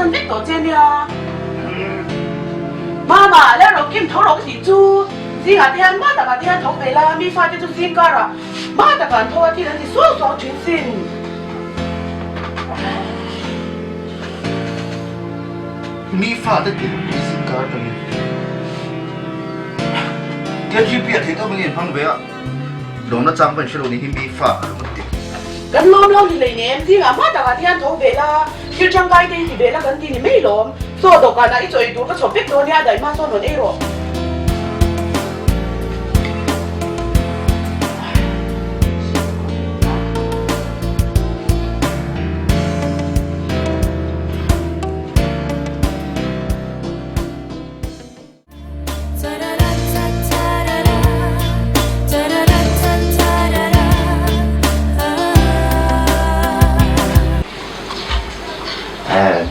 san vek tawh che nia. Mama, la rawh kim tho rawh ka tih chu. Zingah te hian hma takah te hian tho ve la, mi fate chu zing karah hma takah an tho a thil an ti suau suau thin sin. Mi fate ti lo hi zing kar atangin KGP ah theih tawp angin hmang ve a, lawmna chang pawh in hre lo ni hi mi fa a lo ti. Kan lawm lo ni hleinem, zingah hma takah te hian tho ve la, thil tangkai te hi ti ve la kan ti ni mai lawm. Saw dawhkanah i chaw ei tur ka chhawp vek dawn nia, a daih hma sawn rawn ei rawh.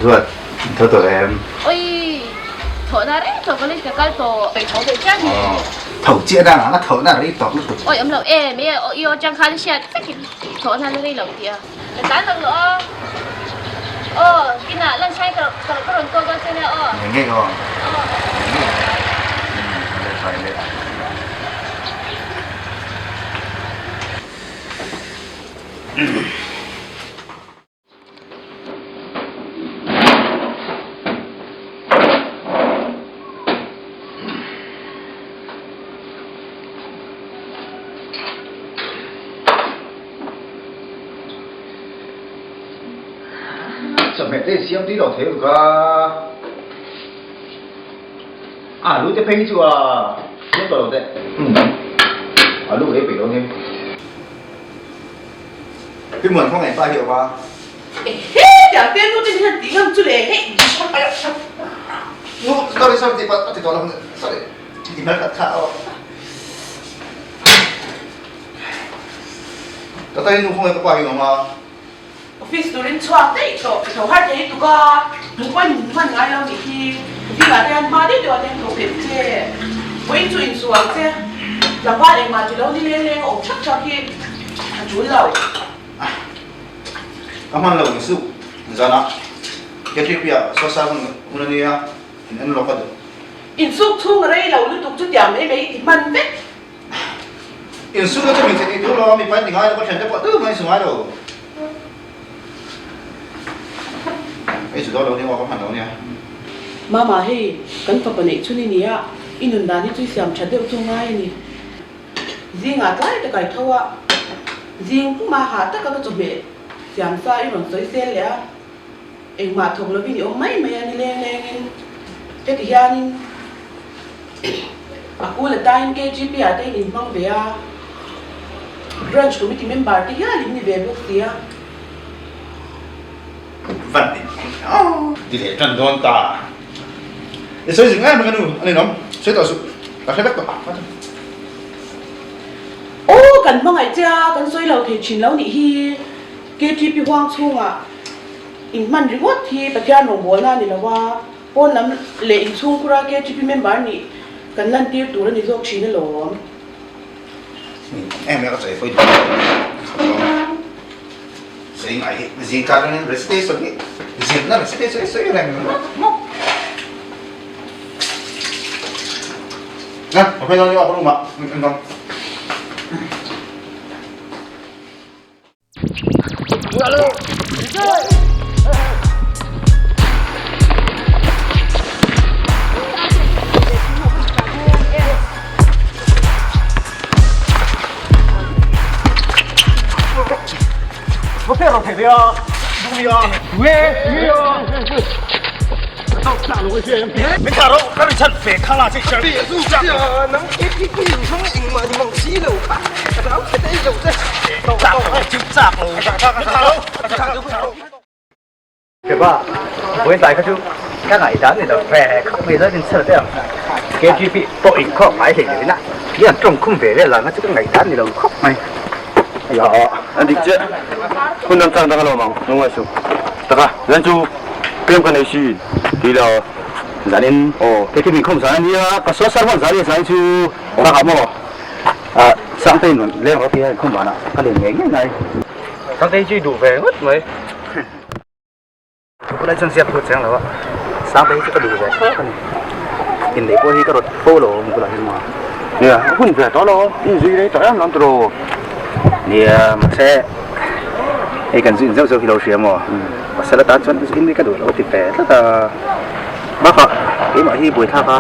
Duat, tho tawh em? Oi, thawh na rei tawh college ka kal tawh. Tho ve chiah ni. Tho chiah dan ah ka thawh na rei tawh lutuk. Oi awm lo em, i aw chang khan hriat vekin thawh na la rei lo tih a. Ka tlan lo lo aw. Aw, kinah lunch time ka ka ka rawn call dawn che nia aw. Ngei ngei aw. Aw. Ngei ngei. Umm, le fai le. Chawhmeh te siam tui lo thei ruk a, alu te phei hi chu a siam tawh lo teh, alu ei peih lo nia. Pi Muan khawngaih pa hi a awm a. Ehe tiang te nu te hian tih ngam chu le hei Nu sorry sorry tih pah a ti tawh lo sorry ti hmel khat kha aw. Ka ta hi nu khawngaih ka pa hi a awm a. Office turin chhuak daih tawh i tho har thei tuk a, hmuh pawhin hmu hman ngai lo nih hi. Zingah te hian hma deuh deuh ah te hian tho phelh che, vawiin chu insual che, tlangval engmah ti lo ni leng leng a awm thak thak hi a tul lo. Ka hman lo ni suh, zanah KTP ah saw sa hun hun a nia, in en lawk a duh. Insuk chhung rei lo lutuk chu tiang mai mai i ti hman vek. Insuk na chu hmeichhe tih tur lo a, mipa in ti ngai lo, ka thiante pawh tu mai in su ngai lo. Ei chu dawn lo nia aw, ka hman lo nia. Mama hei kan fapa neih chhun i nia, i nun dan hi chu i siam tha deuh chu ngai a ni. Zingah tlai taka i tho a, zing puma hah taka ka chawhmeh siam sa i rawn sawi sel leh a, engmah thawk lovin i awm mai mai a ni leng lengin heti hianin a kul atain KGP ah te in inhmang ve a, Branch Committee member te hial in ni ve bawk si a. Van ni ti leh tan dawn ta. I sawi zing em ka nu a ninawm sawi tawh suh ka hre vek tawh. Aw kan hmangaih che a kan sawi lo thei thin lo nih hi KTP huang chhungah in hman ringawt hi Pathian rawngbawlna a ni lo a, pawn lam leh inchhungkhura KTP member nih kan lantir tur a ni zawk thin alawm. Em em ka sawi pawi duh lo. Sawi ngai hi zing kar atangin recitation hi zirna recitation hi sawi reng maw. Na, ka phei dawn nia ka room ah en dawn. Keba, vawiin tlai kha chu ka ngaihdan ni lo ve khawp mai zat in chhel te ang. KGP pawh inkhawm ngai hlei lovin a, mi an tawng khum ve vel ang a chu ka ngaihdan ni lo khawp mai. Ya, an dik chiah. Hun dang chang dang a lo mang, nungai suh. Taka, zan chu pem ka nei si ti lo. Zanin, Aw. KGP inkhawm zan a nia, ka saw sermon zan a nia zan chu taka maw? Ah, Sangtei in rawn leng rawh tia inkhawm vanah ka len ngei ngei ngai. Sangtei chu i duh ve ngawt mai. Bulah chuan ziak tur cheng lo a, Sangte hi chu ka duh ve thlawt a ni. Inneih pawh hi ka rawt fo lo awm bulah hian maw? Nia, a hun ve tawh lo, i inzui rei tawh em lam tawh. Nia, mahse hei kan zui zeuh zeuh hi lo hria maw? Pasal atan chuan in hi ka duh lo a ti ve tlat a. Bakah keimah hi buaithlak a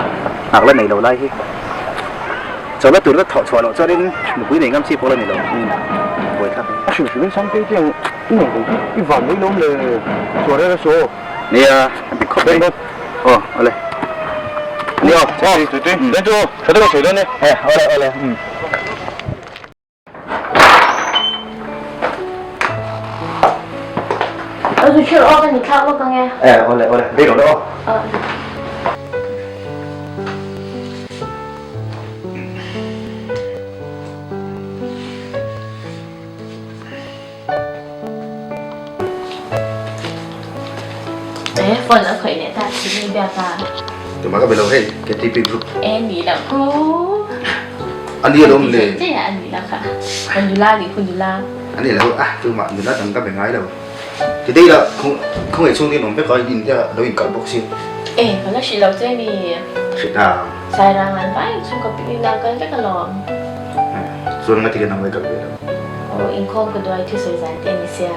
nghak la nei lo lai hi chawlhna tur ka thawh chhuah loh chuanin nupui nei ngam chi pawh la ni lo. Buaithlak. A hrim hrimin Sangte tiang I nei thei hi i van mai lawm le chuan reng a saw. Nia a dik khawp mai. Aw awle. Nia aw tui tui den chu tha deuh a sawi dawn e. E awle awle um. Aw chu thil aw ka ni thlak lawk ang e. E awle awle bei lo le aw. Aw. Eh, phone a khawih leh ta chi mi biak a. Tumah ka be lo hei, KTP group. Eh, ni lo ku. A ni alawm le. Che a ni lo kha. Kan nula ni khu nula. A ni lo ah, tumah nula dang ka be ngai lo. Today la khaw ngei chhung te in awm vek a, in te lo in kalh bawk si. Eh, ka la hrilh lo che mi. Hrilh a. Sairang an vai chu ka picnic na kal vek alawm. Chuan nga ti ka nang mai kal ve lo. Aw inkhawm ka duai thusawi zan te a ni sia.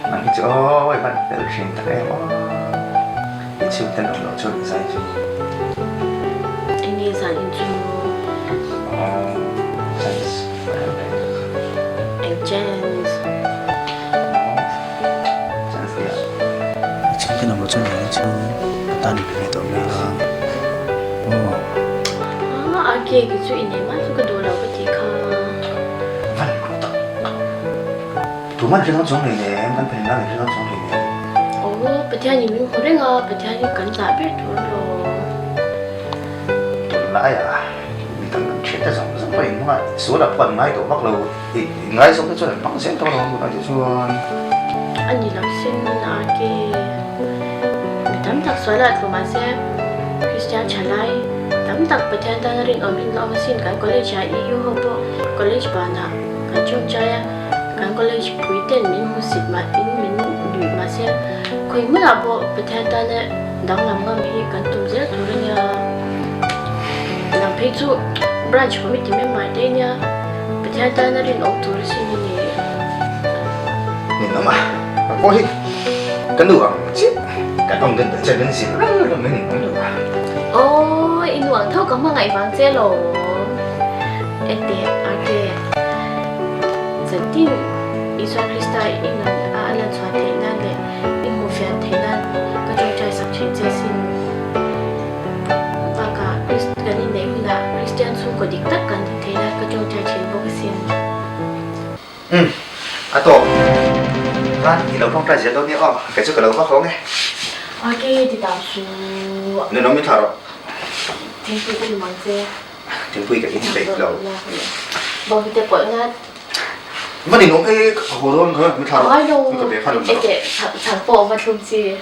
Nang hi chu aw i van fel thin tak em aw. I chhung ten awm loh chuan i zai chu. Enge zan in chu? Aw chance ka rem ve ka kha. Eng chance? Aw chance nia. I chhung ten awm loh chuan zan in chu ka tan i pe ve tawh mai la. Aw. A cake chu i nei mai chu ka duh lo ka tih kha. Van ru tak. Tuman hre dawn chuang hlei nem, kan phen nan hre dawn chuang hlei nem. Aw, Pathian in min hmu reng a, Pathian hi kan zah ber tur lo. Tunlaiah mi tam kan thian te zawng zawng pawh in hmang a, sual ah pawh an ngai tawh vak lo, i ngai zawk te chuan an hmang zel tawh lo ang tunah te chuan. A ni lo sin a ke mi tam tak sual ah tlu mahse Kristian thalai tam tak Pathian tana rinawm in la awm asin kan college ah EU ho pawh college banah kan chawngchai a kan college pui ten min hmusit mah in min nuih mahse khawi hmunah pawh Pathian tana danglam ngam hi kan tum zel tur ania nang phei chu branch committee member te ania Pathian tana rinawm tur asin i ni. Ninawm a, ka pawh hi ka nu ang chiah kan awm dawn tawh chuan kan zir reng reng mai ninawm deuh a. Aw, i nu ang tho ka hmangaih vang che lawm. Ente, Arte, zantin Isua Krista i nun a a lan chhuah theih nan leh i hmuh fiah theih nan ka tawngtai sak thin che sin. Bakah, kan inneih hunah Kristian chhungkaw dik tak kan din theih nan ka tawngtai thin bawk asin. Umm, a tawp. Van, i lo tawngtai zel dawn nia aw, kei chu ka lo va haw nge. Ok, ti tau su. Nunawm i thla rawh. Thingpui ka ni mang che. Thingpui ka in peih lo. Bawnghnute te pawlh ngat. Va ni nawm e, ka haw dawn kha, mi thla rawh. Ngai lo. Mi ka be kha lo. Eke, chhang pawh va thlum chi.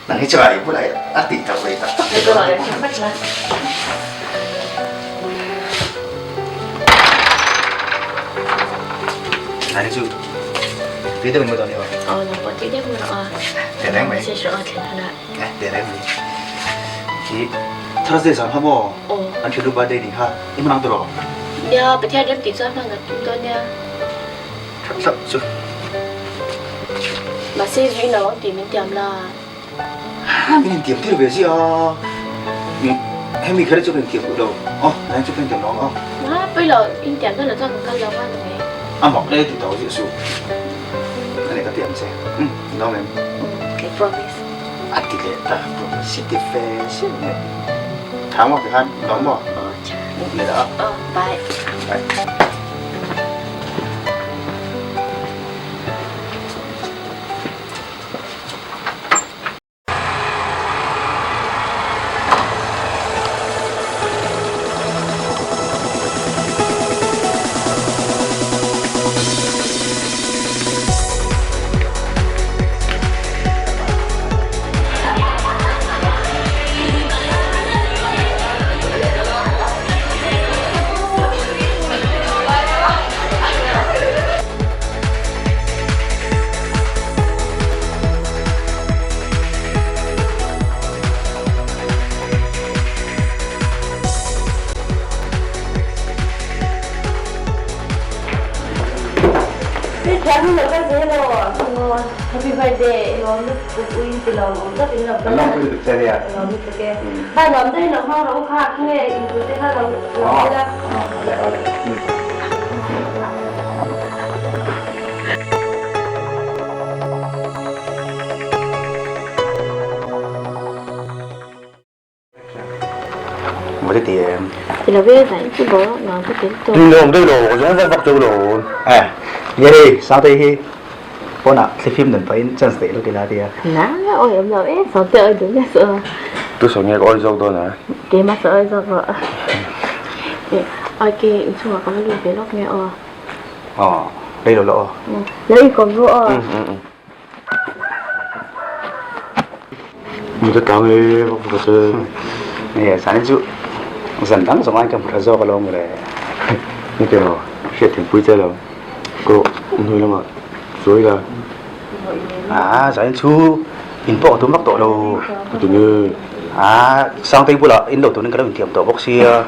Nang hi chuan i bulah a tih tak ve tak tak. Ka rawn rem vat la. Nang hi chu tui deuh in mu dawn ni aw. Aw, nang pawh tui deuh mu rawh aw. Teh reng mai. Message rawh aw thlen hunah. Eh, teh reng mai. Khi Thursday zan kha maw? Aw. An thiannu birthday ni kha i hmanang tawh rawh. Nia, Pathian rem tih chuan hmang kan tum dawn nia. That hlauh chu. Mahse zui lo ang tih min tiam la. Ha, min intiam tir ve zia a. Hemi kher chu ka intiam duh lo. Aw, nang chu ka intiam lo ang aw. Ha, pawi lo, intiam dawn lo chuan ka kal lo ang a ni mai. A mak le ti tau ziah suh. A ni ka tiam che. Umm, no mem. Umm, I promise. A ti leh ta, promise si ti fe si nge. Tha maw ti khan, no maw? Aw, tha. Ni la a. Aw, bye. Bye. Thian lo kal zel aw. Aw happy birthday i lawm lutuk u in ti lawm awm tawp in lo kal a. Lawm lutuk che nia. Lawm lutuk e. Kha nuam deuhin lo hmang rawh u kha khawnge in tur te kha lo lo ila. Awle awle. Mo ti em. Ti lo ve zai chu bo nuam ka tel tawh. Ni lawm deuh lo ka zawng vak vak deuh lo. Eh ye hei Sangtei hi pawnah thlifim nun pahin chance neih lawk ila tia. Na awi awm lo e Sangtei awi duh nge saw. Tu saw nge ka awi zawk dawn a. Keimah saw awi zawk rawh. Eh awi ke inchhungah ka va lut ve lawk nge aw. Aw rei lo la aw. Lo inkawm ru aw. Mu te tlang e vak vak che. Nge zan chu zan dang zawng ai ka hmu tha zawk alawm mawle. Nge ke lo hriat thing pui che lo ko hnuai lamah sawi la. A zan chu in pawh ka tum vak tawh lo. Ka ti nge. A Sangtei bulah in lo turin ka lo intiam tawh bawk sia.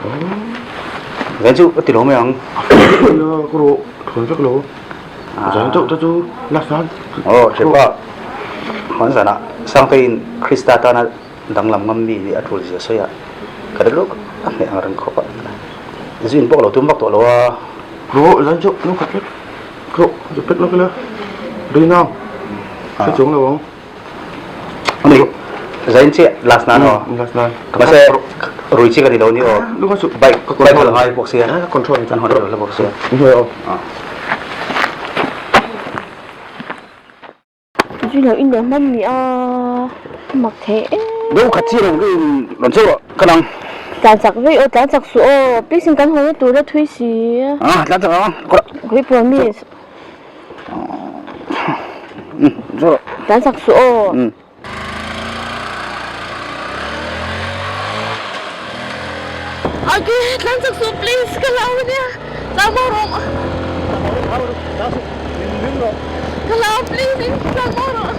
Zan chu ka ti lo mai ang. Ka rawh thawn vek lo. Zan chauh te chu la san. Aw hrepa hman zanah Sangteiin Krista tana danglam ngam mi nih a tul zia sawi a, ka rilru a hneh ang reng khawp a, zu in pawh ka lo tum vak tawh lo a. Rawh zan chauh no khat vek rawh zu pek lawk ila Rina hre chuang lo ang. Ani zain chiah last nan aw. Last nan. Mahse rui chi ka ni lo ni aw. Bike bike ka la ngai bawk sia. Ka control kan hawn lo bawk sia. Hnuai aw. Zui lo in lo hman ni a mak thei em. Deuh khat chi reng in rawn chauh rawh ka nang. Tlan chak vei aw tlan chak suh aw please in kan hawn na tur a thui si. Ah tlan chak ang. Kei promise. Tlan chak suh aw. Okay, tlan chak suh please ka lau ania. Tlan maw rawh. Ka lau please in tlan maw rawh.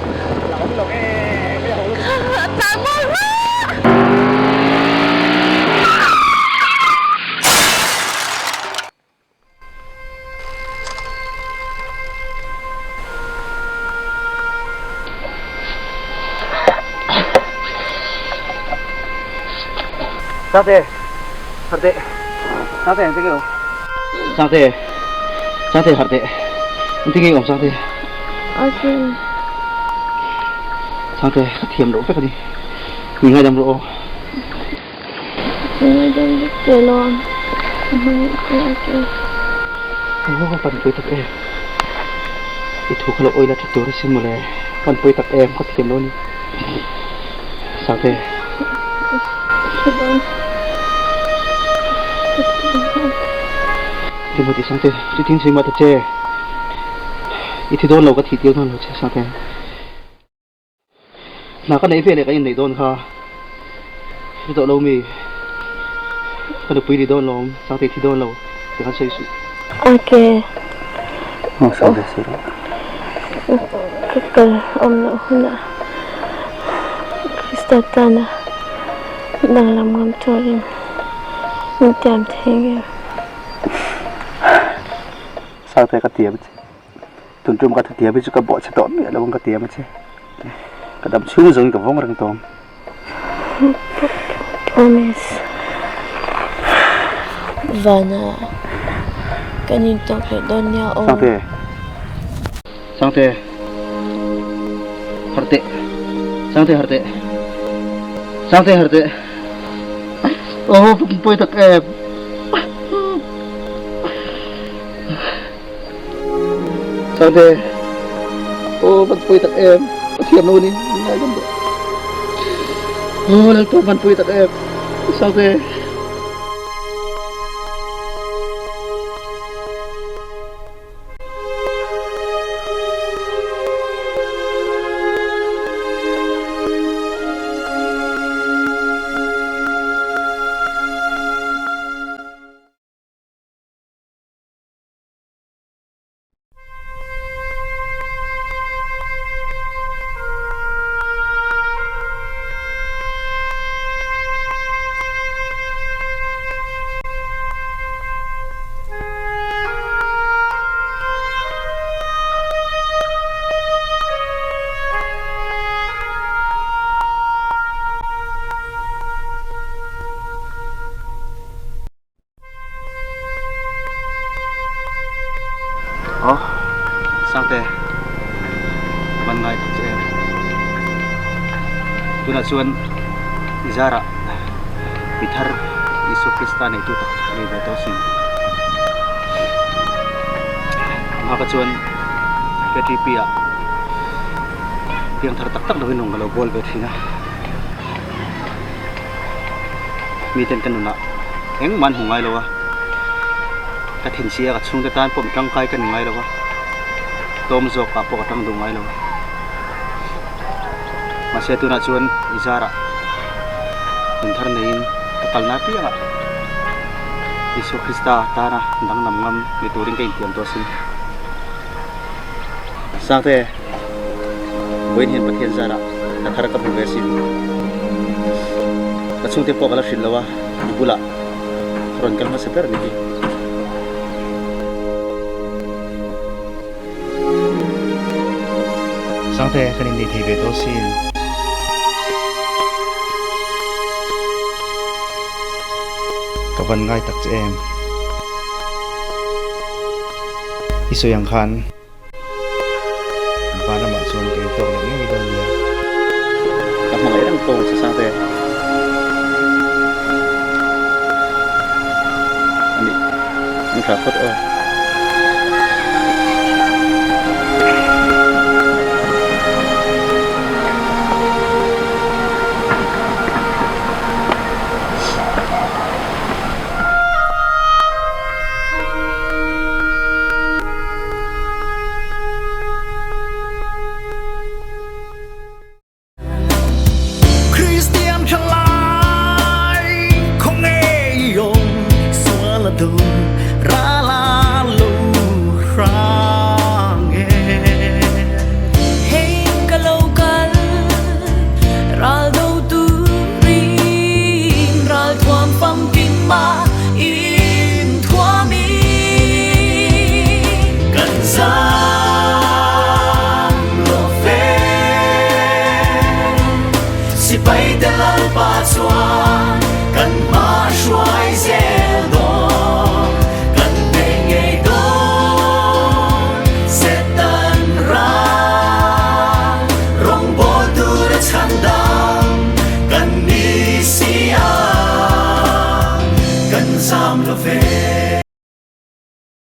Tlan maw rawh. Sangte, harh teh. Sangte, engtin nge awm? Sangte, Sangte harh teh. Engtin nge awm Sangte? Asin. Sangte, ka thiam loh vek a ni. Min ngaidam rawh aw. Ngaidam vek teh lo ang ka hmangaih che a che. Aw ka panpui tak em i thu kha lo awila tha tur asin mawle panpui tak em ka thiam lo a ni Sangte. Timothy Sangte chutin sawi mah ta che i thi dawn lo ka thih tir dawn lo che Sangte. Hna ka neih veleh ka inneih dawn kha hre tawh lo mi ka nupui ni dawn lawm Sangtei thi dawn lo tih khan sawi suh. Ok. Aw Sangtei sawi rawh. Ka kal awm loh hunah Krista tana danglam ngam turin min tiam thei ngei. Sangtei ka tiam che. Tun tum ka thutiam hi chu ka bawhchhe tawh miah lo ang ka tiam a che. Ka dam chhung zawngin ka vawng reng tawh ang. Promise. Vana kan intawk leh dawn nia aw. Sangte. Sangte. Harh teh. Sangte harh teh. Sangte harh teh. Aw pawi tak em. Sangte, aw van pawi tak em, ka thiam lo a ni, min ngaidam rawh. Aw Lalpa van pawi tak em, Sangte. Sangte, van ngai tak che em. Tunah chuan i zarah mi thar Isua Krista neitu tak a ni ve tawh asin. A hma kha chuan KTP ah piang thar tak tak lovin rawn ka lo bawl ve thin a. Miten ka nunah engmah an hmu ngai lo a, ka thinchhia ka chhungte tan pawh mi tangkai ka ni ngai lo a, tlawm zawkah pawh ka tang duh ngai lo a. Mahse tunah chuan i zarah nun thar neiin ka kalna apiangah Isua Krista tana danglam ngam ni turin ka intiam tawh asin. Sangte, vawiin hian Pathian zarah ka thar ka hmu ve asin. Ka chhungte pawh ka la hrilh lo a, i bulah ka rawn kal hmasa ber a ni hi. Sangte, kan innei thei ve tawh asin. Ka van ngai tak che em. I sawi ang khan van lamah chuan ka intawk leh ngei dawn nia. Ka hmangaih reng tawng che Sangte. Ani, an tha phawt aw. Kristian thalai khawnge i awm sual a do ral a lo hrang e. Hei ka lo kal ral do turin ral thuam famkim a in thuamin. Kan zam lo ve sipai te Lalpa chuan.